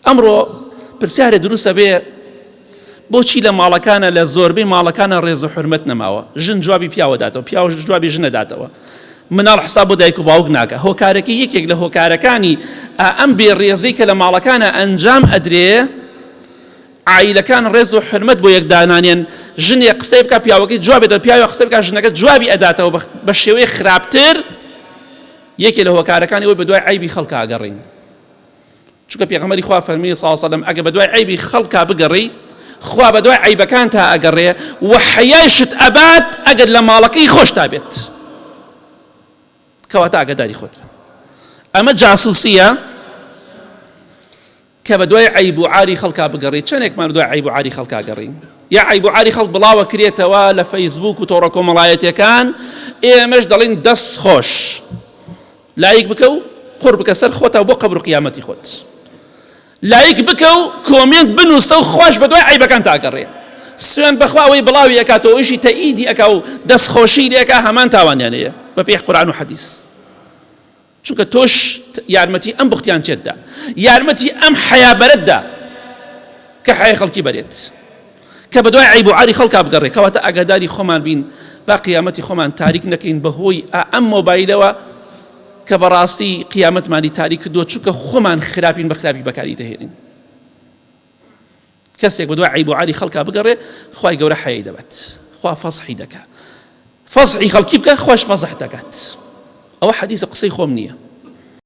ئەمڕۆ پرسیارێ دروستە بێ بۆچی لە ماڵەکانە لە زۆربەی ماڵەکانە ڕێز و حرمەت نەماوە؟ ژن جوابی پیاوە داتەوە، پیاوش جوابی ژنە داتەوە، مناڵ حساب بۆ دایک و باوک ناکە. هۆکارەکەی یەکێک لە هۆکارەکانی ئەم بێ ڕێزەی کە لە ماڵەکانە ئەنجام ئەدرێ، عایلەکان ڕێز و حرمەت بۆ یەک دانانێن. ژنێ قسەی بکە پیاوەکەی جوابێتەوە، پیاوێ قسەی بکە ژنەکە جوابی ئەداتەوە بە شێوەی خراپتر. یەکێ لە هۆکارەکانی ئەوەی بەدوای عەیبی خەڵکا ئەگەڕین، چونکە پێغەمبەری خوا فەرمی صلی الله علیه وسلم ئەگە بەدوای عەیبی خەڵکا بگەڕێی خوا بەدوای عەیبەکانتا ئەگەڕێ و حەیایشت ئەبات ئەگەر لە ماڵەکەی خۆشتا بێت. کەواتە ئاگاداری خۆت بە. ئەمە جاسوسیە کە بەدوای عەیب و عاری خەڵکا بگەڕی. چەندێکمان بەدوای عەیب و عاری خەڵکا گەڕین یا عەیب و عاری خەڵک بڵاوە کرێتەوە لە فەیسبوک و تۆڕە کۆمەڵایەتیەکان، ئێمەش دەڵین دەست خۆش، لایک بکە و قوڕ بکە سەر خۆتا بۆ قەبر و قیامەتی خۆت، لایک بکە و comment بنووسە و خۆش بەدوای عەیبەکان تاگەڕێ. سوێن بەخوا ئەوەی بڵاوی ئەکاتەوە ئەویشی تەئیدی ئەکا و دەستخۆشی لێ ئەکا هەمان تاوانیان هەیە بەپێی قورئان و حەدیس. چونکە تۆش یارمەتی ئەم بوختیانچێت دا، یارمەتی ئەم حەیابەرەت دا کە حەیای خەڵکی بەرێت، کە بەدوای عەیب و عاری خەڵکا بگەڕێ. کەواتە ئاگاداری خۆمان بین، با قیامەتی خۆمان تاریک نەکەین بەهۆی ئەم مۆبایلەوە کە بەڕاستی قیامەتمانی تاریک کردووە، چونکە خۆمان خراپین بە خراپی بەکاری دەهێنین. کەسێک بەدوای عەیب و عاری خەڵکا بگەڕێ خوای گەورە حەیای دەبات، خوا فەزحی دەکا. فەزحی خەڵکی بکە خواش فەزح دەکات. ئەوە حەدیسە قسەی خۆم نییە.